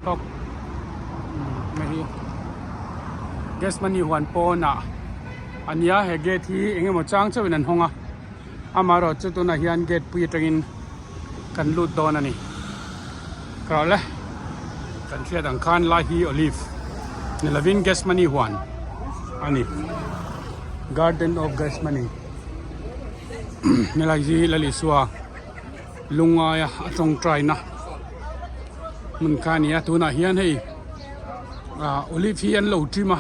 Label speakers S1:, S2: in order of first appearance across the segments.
S1: Tawk hei hi Gethsemane huan pawnah a nia he gate hi eng emaw chang chauhin an hawng a amaherawh chu tunah hian gate pui atangin kan lut dawn a ni ka rawh le kan hriat ang khan lai hi olive ni lovin Gethsemane huan a ni garden of Gethsemane helai hi Lal Isua. Lungaia a tawngtaina hmun kha a ni a tunah hian hei ah olive hi an lo ṭim a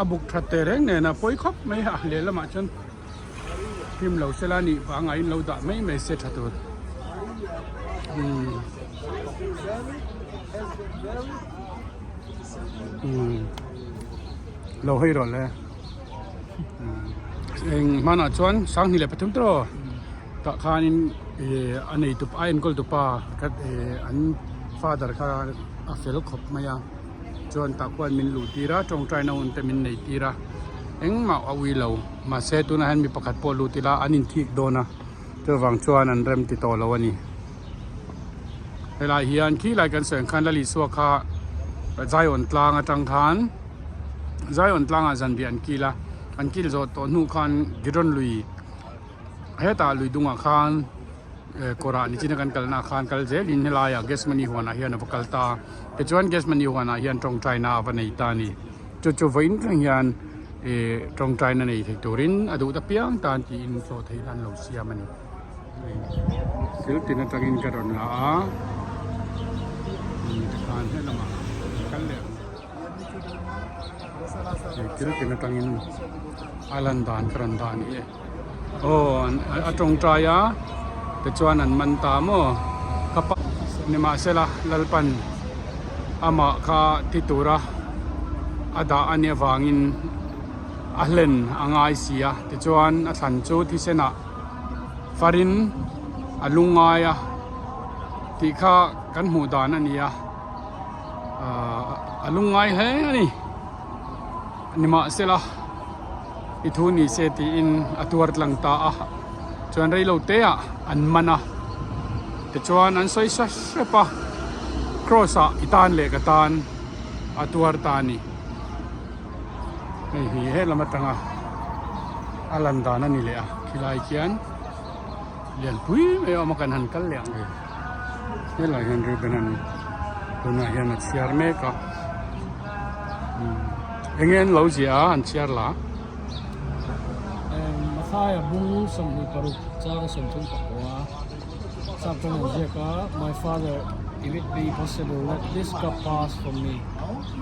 S1: a buk ṭhat teh reng nen a pawi khawp mai a lehlamah chuan hlim lo sela a nih vang ah in lo dah mai mai se ṭha tur umm umm lo hawi rawh le eng hmanah chuan 2003 tawh. Tah khanin ih a nei tupa a enkawl tupa kha ih an father kha a fel khawp mai a chuan tah khuan min luh tir a tawngtaina hun te min nei tir a engmah a ui lo mahse tunah hian mi pakhat pawh lut ila an inthik dawn a chuvang chuan an rem ti tawh lo a ni helai hian khilai kan sawi ang khan Lal Isua kha Zion tlang atang khan Zion tlangah zanriah an kil a an kil zawh tawh hnu khan Giron lui. Hetah lui dungah khan eh kawrah nichina kan kalna ah khan kal zelin helaiah Gethsemane huanah hian a va kal ta tichuan Gethsemane huanah hian tawngtaina a va nei ta a ni chu chu vawiin thleng hian eh tawngtaina nei thei turin a duh ta piang tan tiin hlawh theihna an lo siam a ni thil tin atangin ka rawn la a tikhan helamah kal leh ang. Thil tin atangin a lan dan ka rawn dah a ni e aw a tawngtai a tichuan an man ta maw ka pa nimahsela Lalpan amah kha thi tura a dah a nih avangin a hlen a ngai si a tichuan a thlan chu thisenah farin a lungngai a tih kha kan hmuh dan a ni a. Ahh a lungngai hle a ni nimahsela i thu ni se tiin a tuar tlang ta a chuan reilo te ah an man a tichuan an sawi sa hrep a cross ah i tan leh ka tan a tuar ta a ni hei hi helam atanga a lan dan a ni leh a khilai khian lianpui mai a awm a kan han kal leh ang e. Helai hian Reuben an tunah hian a chhiar mek a enge an lo ziah a an chhiar la.
S2: Mathaia bung 26 chang 34 sap chuan an ziak a My father if it be possible let this cup pass from me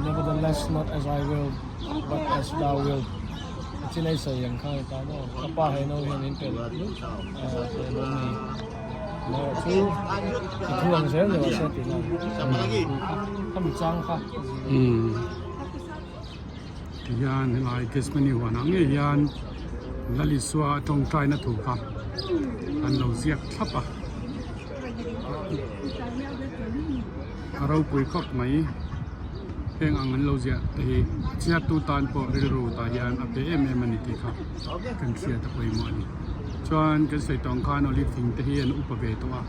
S2: nevertheless not as I will but as thou wilt a chinai sawi ang khan a ta maw ka pa he no hian min pe leh lo ni. Chu i thu ang zel ni mahse tih na kha mi chang kha.
S1: Tihian helai Gethsemane huanah ngei hian Lal Isua a tawngtaina thu kha an lo ziak thlap a, a ropui khawp mai. Heng ang an lo ziah te hi chhiartu tan pawh rilru tah hian a pe em em a ni tih kha kan hriat a pawimawh a ni. Chuan kan sawi tawng khan olive thing te hi an upa ve tawh a,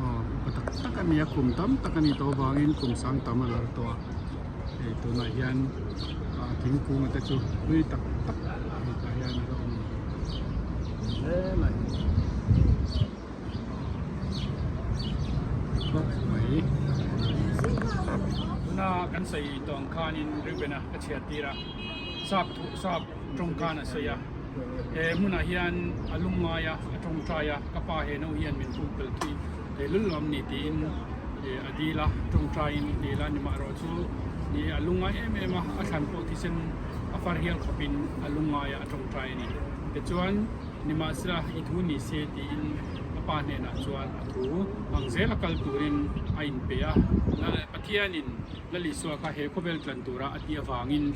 S1: aw upa tak tak a ni a, kum tam tak a nih tawh avangin kum sang tam a lar tawh a, hei tunah hian ah thingkung te chu hlui tak tak hei tah hian a la awm hle mai. Mai tuna kan sawi tawh ang khanin Reuben-a ka chhiar tir a sap thu sap tawng khan a sawi a he hmunah hian a lungngai a a tawngtai a ka pa he no hian min pum pel thui thei lul lo am ni tiin a dil a tawngtaiin a dil a nimahrawh chu ni a lungngai em em a a thlan pawh thisen a far hial khawpin a lungngai a a tawngtai a ni tichuan. Nimahsela i thu ni se tiin a pa hnenah chuan a thu ang zela kal turin a inpe a. Pathianin Lal Isua kha he khawvel tlan tura a tih avangin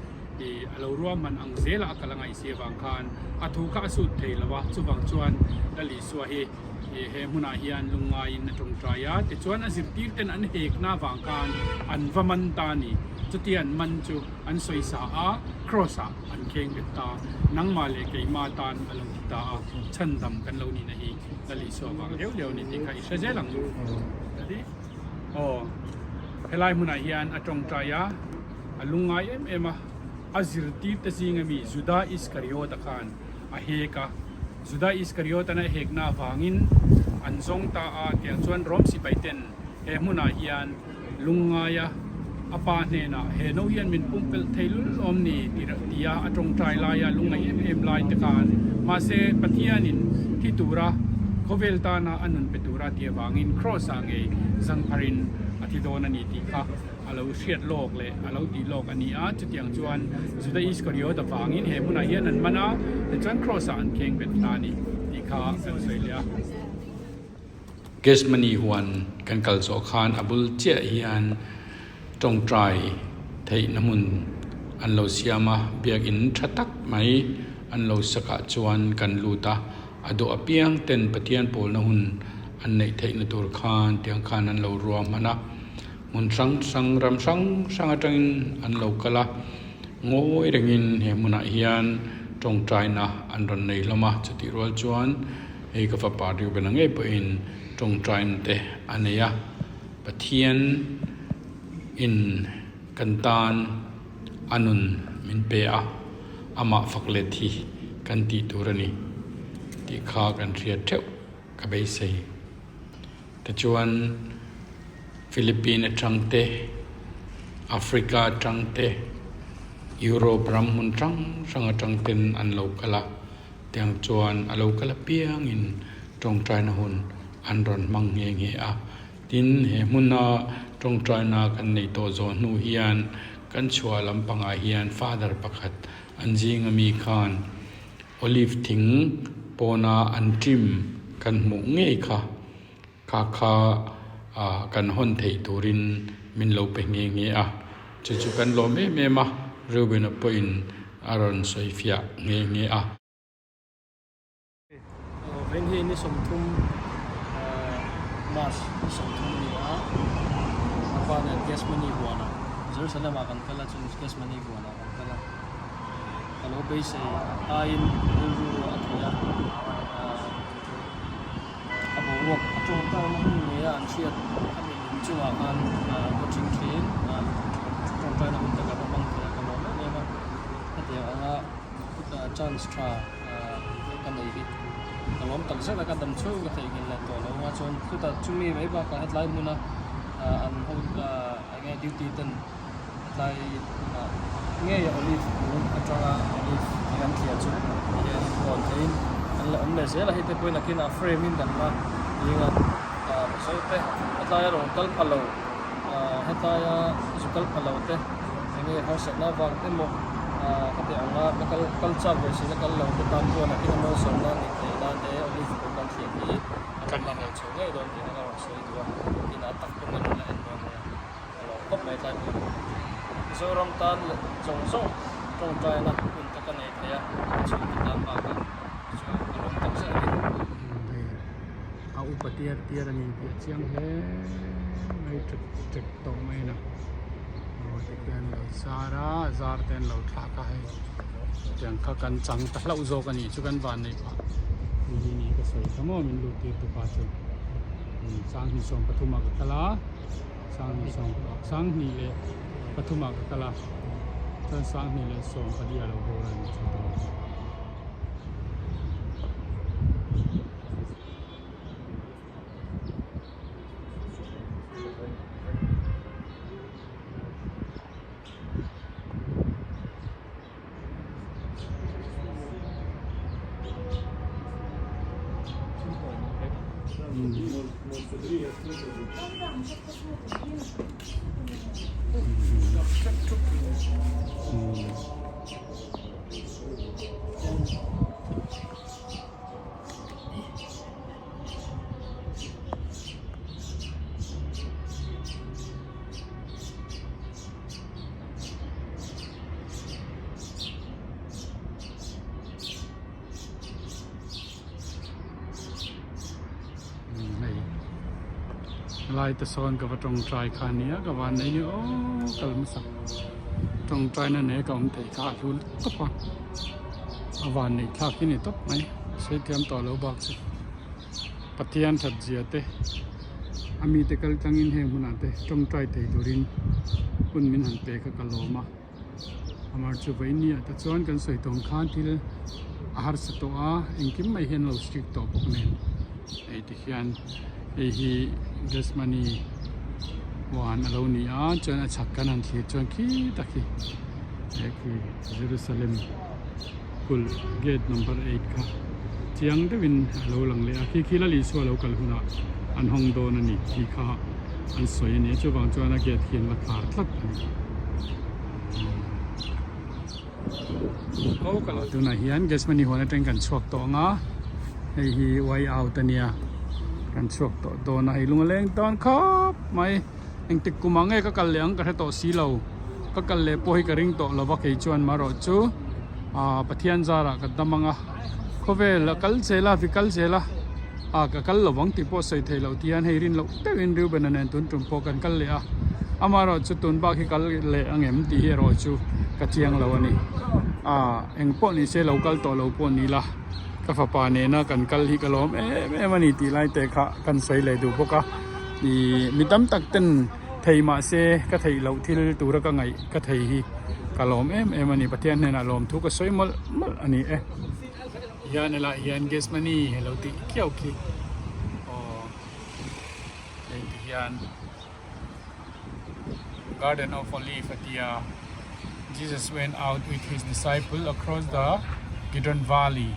S1: a lo ruahman ang zela a kal a ngaihsi avang khan a thu kha a sut thei lo a. Chuvang chuan Lal Isua hi he hmunah hian lungngaiin a tawngtai a. Tichuan a zirtirten an hekna avang khan an va man ta a ni. Chutia an man chu an sawisa a, Cross-ah. An kheng bet ta, nangmah leh keimah tan a lo ti ta a, chhandam kan lo nihna hi Lal Isua vang leu leu a ni tih kha i hre zel ang. Ready? Aw. Helai hmunah hian a tawngtai a, a lungngai em em a, a zirtirte zinga mi Juda Iskariota khan a hek a. Juda Iskariot-an a hekna avangin an zawng ta a, tiang chuan Rom sipaiten he hmunah hian lungngaia a pa hnenah he no hian min pumpelh thei lul awm ni tia a tawngtai laia lungngaih em em lai te khan mahse Pathianin thi tura khawvel tana a nun pe tura ti avangin Kraws-ah ngei zangpharin a thi dawn a ni tih kha a lo hriat lawk leh a lo tih lawk a ni a. Chutiang chuan Juda Iskariot avangin he hmunah hian an man a, tichuan Kraws-ah an kheng bet ta a ni tih kha kan sawi leh a. Gethsemane huan kan kal zawh khan a bul chiah hian tawngtai theihna hmun an lo siam a, biakin tha tak mai an lo sakah chuan kan lut a, a dawh apiang ten Pathian pawlna hun an neih theihna tur khan tiang khan an lo ruahman a, hmun hrang hrang ram hrang hrang atangin an lo kal a, ngawi rengin he hmunah hian tawngtaina an rawn nei hlawm a, chutih rual chuan. Hei ka fapa Reuben-a ngei pawhin tawngtaina te a nei a, Pathian in kan tan a nun min pe a, amah fak let hi kan tih tur a ni tih kha kan hriat theuh ka beisei. Tichuan Philippine atang te, Africa atang te, Europe ram hmun hrang hrang atang ten an lo kal a. Tiang chuan a lo kal apiangin tawngtaina hun an rawn hmang nghe nghe a. Tin, he hmuna tawngtaina kan nei tawh zawh hnu hian kan chhuah lampangah hian Father pakhat an zinga mi khan Olive thing pawna an ṭim kan hmuh ngei kha Kha kha kan hawn theih turin min lo pe nghe nghe a, chu chu kan lawm em em a, Reuben-a pawhin a rawn sawi fiah nghe nghe a.
S2: Vawiin hi ni 30 March ni 30 a ni a, a pa nen Gethsemane huanah Jerusalem ah kan kal a, chung Gethsemane huanah kan kal a, ka lo beisei aiin rilru a khawih a. A boruak a tawngtaina hun ngeia an hriat a milim chungah khan ka thing thin a, tawngtaina hun taka va hmang thei a ka lawm em em a, hetiang anga chance tha ka nei hi ka lawm tak zet a, ka dam chhung ka theihnghilh leh tawh lo anga chuan chutah chumi mai bakah hetlai hmuna an ho eng nge duty ten Hetlai ngei olive kung atanga olive thing an thliah chu tihian hawn theiin an la awm leh zel a, hei te pawhin nakinah frame in kan la ding a, Mizo te hetlaia rawn kal pha lo hetlaia zu kal pha lo te eng nge harsatna avang te maw khatiang anga la kal kal chak ve si la kal lo te tan chuan nakin a malsawmna a nih theih nan he olive kung kan thliah hi a rawn la chho ngei dawn tih kha ka rawn sawi duh a, nakinah a tak pawn kan rawn la en dawn nia. Ka lawm khawp mai tlai hmun. Mizoram tan leh zawng zawng tawngtaina hun te ka nei thei a, ka chhungte tan bakah chuan ka lawm tak zet a ni.
S1: Hei a upa tiar tiar a ni tih a chiang hle mai ṭek ṭek tawh mai a aw tikhian lo zar a zar te an lo thlak a hei tiang kha kan chang ta hlauh zawk a nih chu kan van neih phah ni hi ni ka sawi kha maw min lut tir tu pa chu sanghnih 13 ah ka kal a. Sanghnih sawm sanghnih leh pathumah ka kal a chuan sanghnih leh sawm pali a lo bawr a ni chu tawh. Hei lai te sawn ka va tawngtai kha ania ka van nei ni aw kal hmasa tawngtai na ne ka awm theih kha a hlu tawp a a van neih thlak hi ni tawp mai sei thiam tawh lo bak chu Pathian that zia te. A mite kal tlangin heng hmunah te tawngtai thei turin hun min han pe kha ka lawm a. Amar chu vawinia te chuan kan sawi tawng khan thil a harsa tawh a, engkim mai hian lo strict tawh bawk nen hei ti hian hei hi Gethsemane huan a lo ni a, chuan a chhak kan han thlir chuan khi tak hi he khi Jerusalem kulh gate number eight kha chiang deuhin a lo lang leh a, khi khi Lal Isua lo kal hunah an hawng dawn a ni tih kha an sawi a ni a, chuvang chuan a gate hi an la khar tlat a ni. Tunah hian Gethsemane huan atang kan chhuak tawh ang a, hei hi way out a nia, kan chhuak tawh dawn a, hei lung a leng dawn khawp mai. Engtik kum ah nge ka kal leh ang ka hre tawh si lo, ka kal leh pawh hi ka ring tawh lo va kei chuan marawh chu ah Pathian zarah ka dam ang a, khawvel a kal zel a vi kal zel a, ah ka kal lo vang tih pawh sawi theih loh ti hian hei rin loh deuhin Reuben-a nen tun tum pawh kan kal leh a, amaherawh chu tun bak hi kal leh ang em tih hi erawh chu ka chiang lo a ni, ah eng pawh ni se lo kal tawh lo pawh ni la. Ka fapa nena kan kal hi ka lawm em em a ni tih lai te kha kan sawi leh duh bawk a, ih mi tam tak ten thei mah se ka theih loh thil tura ka ngaih ka thei hi ka lawm em em a ni Pathian hnenah lawm thu ka sawi mawlh mawlh a ni e. Hian helaiah hian Gethsemane alo tih khiau khi aw hei ti hian. Garden of Olive a ti a, Jesus went out with his disciple across the Kidron Valley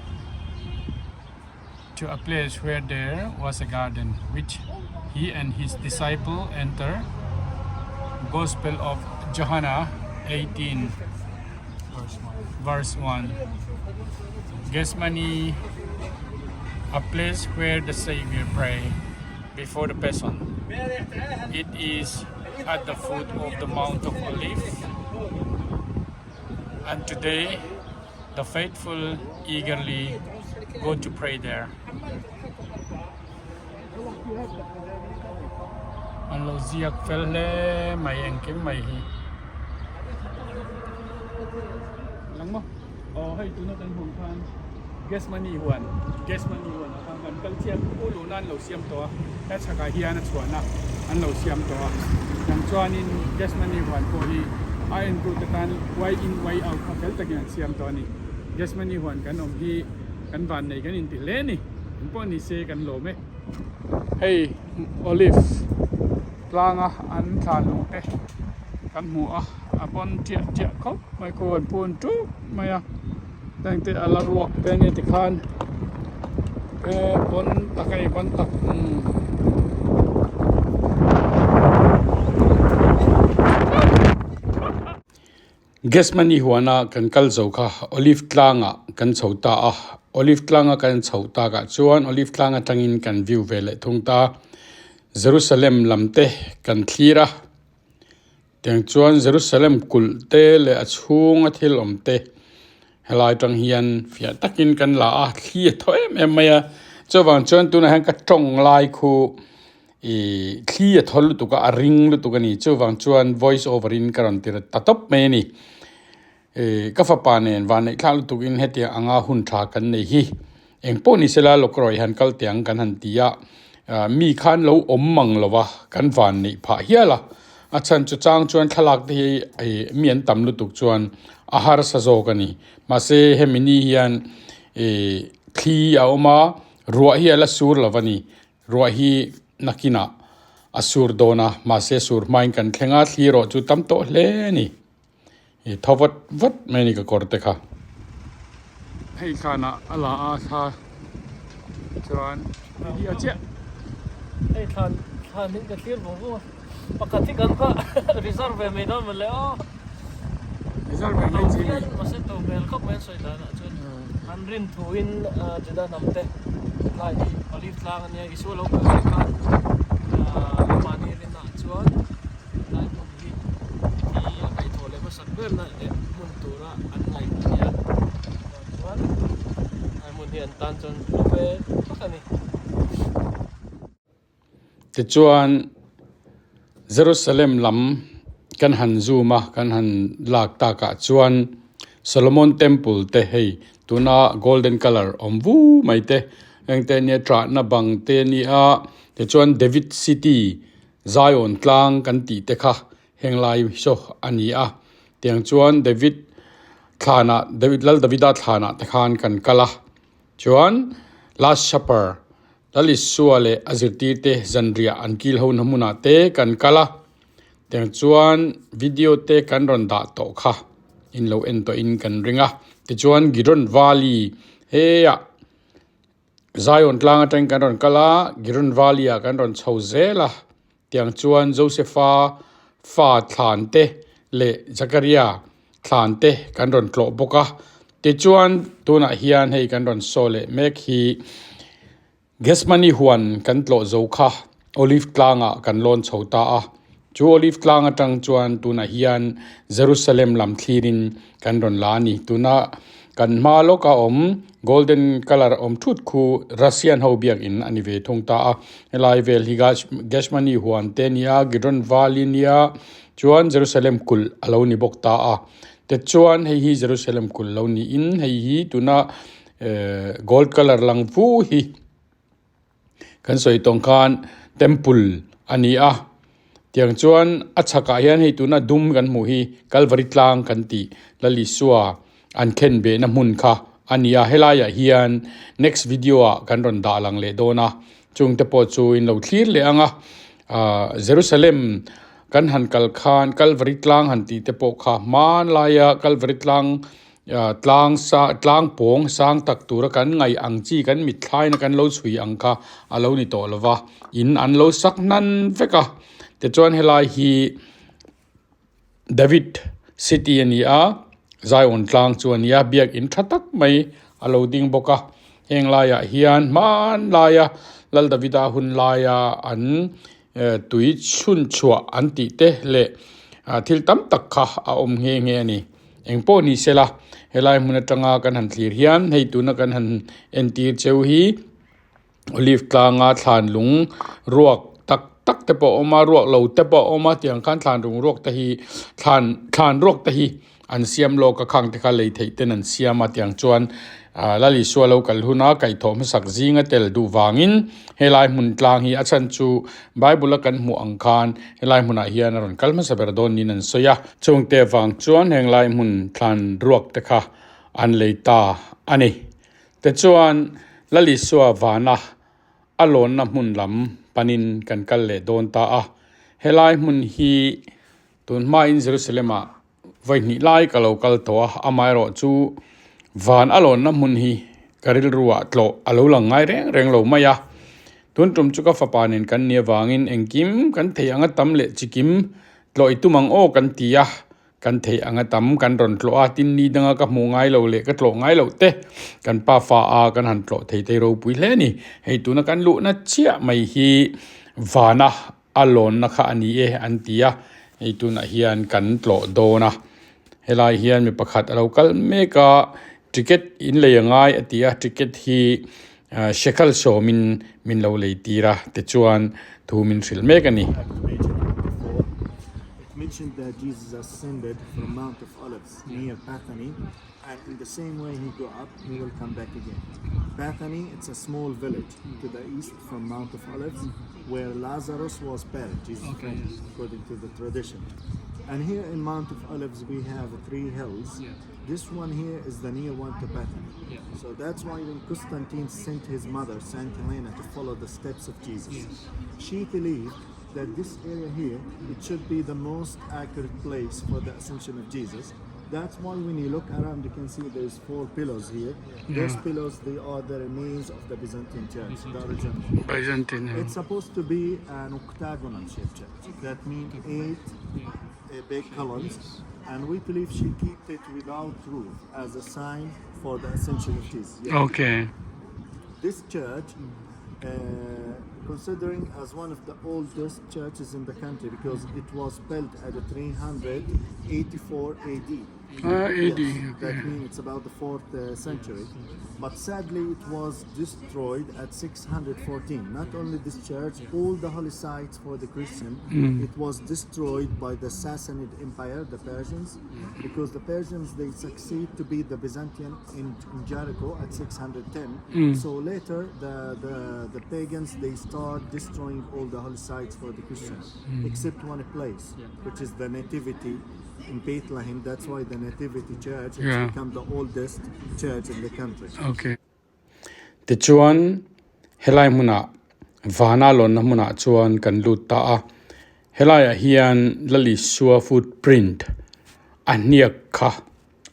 S1: to a place where there was a garden which he and his disciple enter Gospel of Johana 18 verse 1 Gethsemane a place where the Savior prayed before the Passion. It is at the foot of the Mount of Olive. And today, the faithful eagerly go to pray there. An lo ziak fel hle mai engkim mai hi. Lang maw? Aw hei tuna kan hmuh khan Gethsemane huan Gethsemane huan ah khan kan kal chiah u luhna an lo siam tawh a he chhakah hian a chhuahna an lo siam tawh a tiang chuanin Gethsemane huan pawh hi a entute tan way in way out kha fel takin an siam tawh a ni Gethsemane huan kan awm hi kan vannei kan inti hle a ni eng pawh ni se kan lawm e. Hei olive tlanga an thlan lung te kan hmu a a pawn tiah tiah khawp mai khu an phun ṭup mai a heng te a la ruak te ania tikhan e pawn tak a ni pawn tak umm.
S3: Gethsemane huana kan kal zo kha Olive tlangah kan chho ta a, Olive tlanga kan chhoh takah chuan Olive tlang atangin kan view ve leh thung ta. Jerusalem lam te kan thlir a, tiang chuan Jerusalem kulh te leh a chhunga thil awm te helai atang hian fiah takin kan la a, thli a thaw em em mai a, chuvang chuan tunah hian ka tawng lai khu Ih thli a thawl lutuk a, a ring lutuk a ni. Chuvang chuan voice over in ka rawn ti ta tawp mai a ni. Ih ka fapa nen vanneih thlak lutuk in hetiang anga hun tha kan nei hi. Eng pawh ni sela lawkrawih han kal teh ang kan han ti a, mi khan lo awm mang lo va, kan vanneih phah hial a. A chhan chu chang chuan thlalak te hi ih mi an tam lutuk chuan a harsa zawk a ni. Mahse hemi ni hian ih thli a awm a, ruah hi a la sur lo va ni. Ruah hi nakinah a sur dawn a, mahse sur hmain kan thleng a, thli erawh chu tam tawh hle a ni. I tho vat vat mai a ni ka kawr te kha.
S1: Hei thlanah a la a thla chuan video chiah.
S2: Hei thlan thlan in ka thlir vung vung a, pakhat hi kan kha reserve ve mai dawn mawle aw.
S1: Reserve ve mai chi ni.
S2: Mahse to hmel khawp mai an sawi danah chuan. An rin thuin Juda hnam te tlai hi Olive tlang a nia, Isua lo kal leh khan mahni rinah chuan tlai hmun hi thi a kaihthawh leh hmasak berna leh hmun tura an ngaih a nia. Chuan tlai hmun hi an tan chuan hlu ve tak a ni.
S3: Tichuan, Jerusalem lam kan han zoom a, kan han lak takah chuan Solomon Temple te hei tuna golden colour awm vu mai te Heng te ania ṭahna bang te a ni a tichuan David City Zion tlang kan tih te kha heng lai saw a ni a tiang chuan David thlanah David Lal Davida thlanah te khan kan kal a chuan Last Supper Lal Isua leh a zirtir te zanriah an kil ho na hmunah te kan kal a tiang chuan video te kan rawn dah tawh kha in lo en tawh in kan ring a tichuan Giron Valley heah. Zion tlang atangin kan rawn kal a, Giron Valley ah kan rawn chho zel a, tiang chuan Josepha fa thlan te leh Zakaria thlan te kan rawn tlawh bawk a, tichuan tunah hian hei kan rawn saw leh mek hi Gethsemane huan kan tlawh zo kha Olive tlangah kan lawn chho ta a, chu Olive tlang atang chuan tunah hian Jerusalem lam thlirin kan rawn la a ni. Tuna kan hma lawka awm golden colour awm thut khu Russian ho biakin a ni ve thung ta a, helai vel hi Gethsemane huan te a ni a, Gidron Valley a nia chuan Jerusalem kulh a lo ni bawk ta a. Tichuan hei hi Jerusalem kulh lo niin hei hi tuna ehh gold colour lang vu hi. Kan sawi tawng khan temple a ni a tiang chuan a chhakah hian hei tuna dum kan hmuh hi kalvari tlang kan tih Lalisua an khen behna hmun kha a ni a helaiah hian next video ah kan rawn dah lang leh dawn a chung te pawh chu in lo thlir leh ang a ahh Jerusalem kan han kal khan kalvari tlang han tih te pawh kha hmanlaia kalvari tlang Tlang sa tlang pawng sang tak tura kan ngaih ang chi kan mitthlaina kan lo chhui ang kha a lo ni tawh lo va, in an lo sak hnan vek a. Tichuan helai hi David City a ni a, Zion tlang chu a ni a, biakin tha tak mai a lo ding bawk a. Heng laiah hian hmanlaia Lal Davida hun laia an tui chhun chhuah an tih te leh thil tam tak kha a awm nghe nghe a ni. Eng pawh ni sela, helai hmun atanga kan han thlir hian hei tuna kan han entir cheu hi olive tlanga thlan lung ruak tak tak te pawh a awm a, ruak lo te pawh a awm a tiang khan thlan lung ruak te hi thlan thlan ruak te hi an siam lawk a khang te kha lei theih ten an siam a tiang chuan ah Lal Isua lo kal hun a kaihthawh hmasak zinga tel duh vangin helai hmun tlang hi a chhan chu Bible a kan hmuh ang khan helai hmunah hian a rawn kal hmasa ber dawn niin an sawi a. Chungte vang chuan heng lai hmun thlan ruak te kha an lei ta a ni. Tichuan Lal Isua vana a lawnna hmun lam panin kan kal leh dawn ta a. Helai hmun hi tun hmain Jerusalem-ah Vawi hnih lai ka lo kal tawh a, amaherawh chu van a lawnna hmun hi ka rilruah tlawh a lo lang ngai reng reng lo mai a. Tun tum chu ka fapa nen kan nih avangin engkim kan thei anga tam leh chikim tlawh i tum ang aw kan ti a, kan thei anga tam kan rawn tlawh a, tin ni danga ka hmuh ngai lo leh ka tlawh ngai loh te kan pa fa a kan han tlawh thei te ropui hle a ni. Hei tuna kan luhna chiah mai hi vana A lawnna kha a ni e an ti a, hei tunah hian kan tlawh dawn a, helai hian mi pakhat a lo kal mek a, ticket in lei a ngai a ti a, ticket hi shekel sawmin min lo lei tir a tichuan thu min hrilh mek a ni.
S4: From Mount of Olives, where Lazarus was buried, Jesus okay. friend, according to the tradition. And here in Mount of Olives, we have three hills. Yeah. This one here is the near one to Bethany. Yeah. So that's why when Constantine sent his mother, Saint Helena, to follow the steps of Jesus, yes. she believed that this area here, it should be the most accurate place for the ascension of Jesus. That's why when you look around, you can see there's four pillars here. Yeah. Those pillars, they are the remains of the Byzantine church, the original.
S1: Byzantine. Yeah.
S4: It's supposed to be an octagonal shaped church. That means eight big columns. And we believe she kept it without roof as a sign for the ascension of Jesus.
S1: Yeah. Okay.
S4: This church, considering as one of the oldest churches in the country because it was built at 384 AD.
S1: Ah, AD.
S4: Yes, that means it's about the 4th century. But sadly, it was destroyed at 614. Not only this church, all the holy sites for the Christian, it was destroyed by the Sassanid Empire, the Persians, because the Persians, they succeed to beat the Byzantine in Jericho at 610. So later, the pagans, they start destroying all the holy sites for the Christians, except one place, which is the Nativity in Bethlehem. That's why the Nativity Church has become the oldest church in the country.
S1: Okay.
S3: Tichuan, helai hmunah vana lawnna hmunah chuan kan lut ta a. Helaiah hian Lal Isua footprint a hniak kha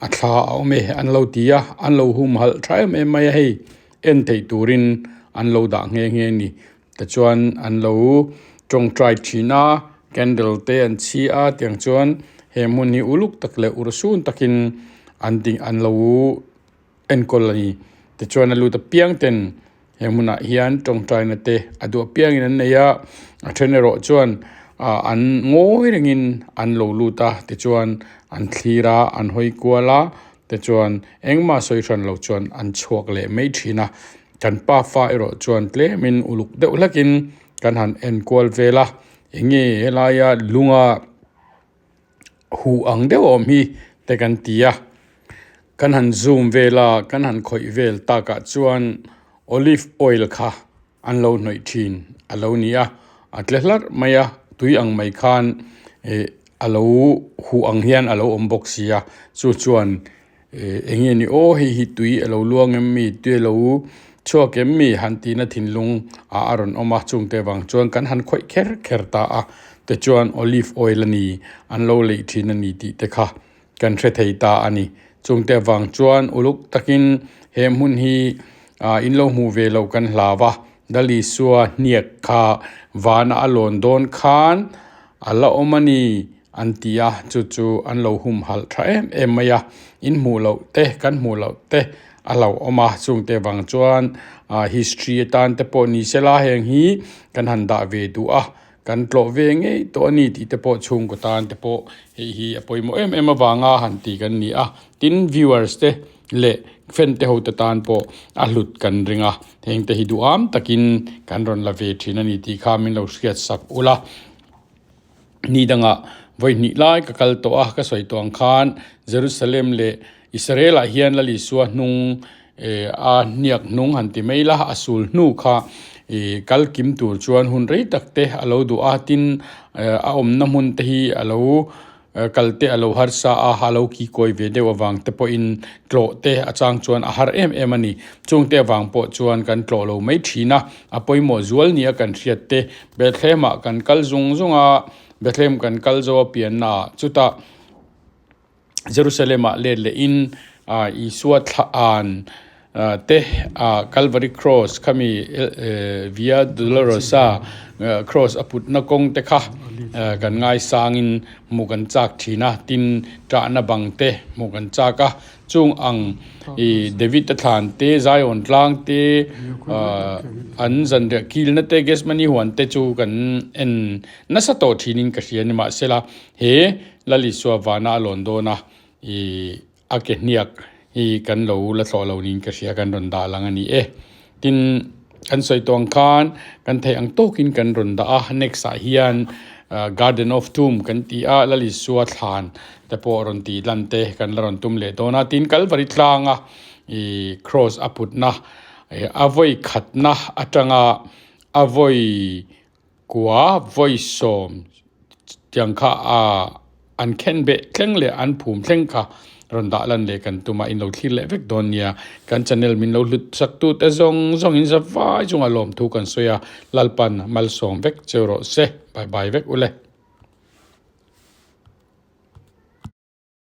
S3: a thla a awm e an lo ti a, an lo humhalh tha em em mai a hei en theih turin an lo dah nghe nghe a ni. Tichuan an lo tawngtai thin a, candle te an chhi a tiang chuan he hmun hi uluk tak leh urhsun takin an ding an lo enkawl a ni. Tichuan a lut apiang ten he hmunah hian tawngtaina te a duh apiangin an nei a, a then erawh chuan ah an ngawi rengin an lo lut a tichuan an thlir a an hawi kual a tichuan engmah sawi hran lo chuan an chhuak leh mai thin a. Kan pa fa erawh chuan tlemin uluk deuh hlakin kan han en kual vel a, enge helaia lunga huh ang deuh a awm hi te kan ti a, kan han zoom vel a, kan han khawih vel takah chuan olive oil kha an lo hnawih thin a lo ni a, a tle hlarh mai a, tui ang mai khan ih a lo huh ang hian a lo awm bawk si a, chu chuan. Eng nge ni aw hei hi tui a lo luang em mi tui a lo chhuak em mi han tihna thinlung ah a rawn awm a chungte vang chuan kan han khawih kher kher ta a tichuan olive oil a ni an lo leih thin a ni tih te kha kan hre thei ta a ni chungte vang chuan uluk takin he hmun hi ah in lo hmuh ve loh kan hlau a Lal Isua hniak kha vana a lawn dawn khan a la awm a ni. An ti a, chu chu an lo humhalh tha em em mai a, in hmuh loh te, kan hmuh loh te a hlauhawm a, chungte vang chuan ah history atan te pawh ni sela heng hi kan han dah ve duh a, kan tlawh ve ngei tawh a ni tih te pawh chhungkaw tan te pawh hei hi a pawimawh em em avanga han ti kan ni a, tin viewers te leh fan te ho te tan pawh a hlut kan ring a, heng te hi duham takin kan rawn la ve thin a ni tih kha min lo hriat sak ula. Ni dangah vawi hnih lai ka kal tawh a, ka sawi tawh ang khan Jerusalem leh Israel ah hian Lal Isua hnung eh a hniak hnung han ti mai la, a sul hnu kha ih kal kim tur chuan hun rei tak te a lo duh a, tin eh a awmna hmun te hi a lo kal te a lo harsa a, a lo ki kawi ve deuh avang te pawhin tlawh te a chang chuan a har em em a ni. Chungte avang pawh chuan kan tlawh lo mai thin a, a pawimawh zual nia kan hriat te Bethlehem ah kan kal zung zung a, Bethlehem kan kal zo a pianna ah chutah Jerusalem ah let leh in ah Isua thla an te ah Calvary Cross khami Via Dolorosa cross a putna kawng te kha kan ngaisang in hmuh kan chak thin a, tin tahna bang te hmuh kan chak a. Chung ang i David a thlan te, Zion tlang te, an zanriah kilna te, Gethsemane huan te chu kan en nasa tawh thinin ka hria ni. Mahsela he Lal Isua vana a lawn dawn a, i a ke hniak hi kan lo la thlawh lo niin ka hria, kan rawn dah lang a ni e. Tin, kan sawi tawh ang khan kan theih ang tawkin kan rawn dah a, next ah hian Garden of Tomb kan ti a, Lal Isua thlan te pawh rawn tih lan te kan la rawn tum leh dawn a, tin Kalvari tlanga ih cross a putna a vawi khatna atanga a vawi kua vawi sawm tiang kha ah an khen beh thleng leh an phum thleng kha rawn dah lan leh kan tum a in lo thlir leh vek dawn nia kan channel min lo hlut sak tu te zawng zawng in za vai chunga lawmthu kan sawi a Lalpan malsawm vek cheu rawh se bye bye vek ule.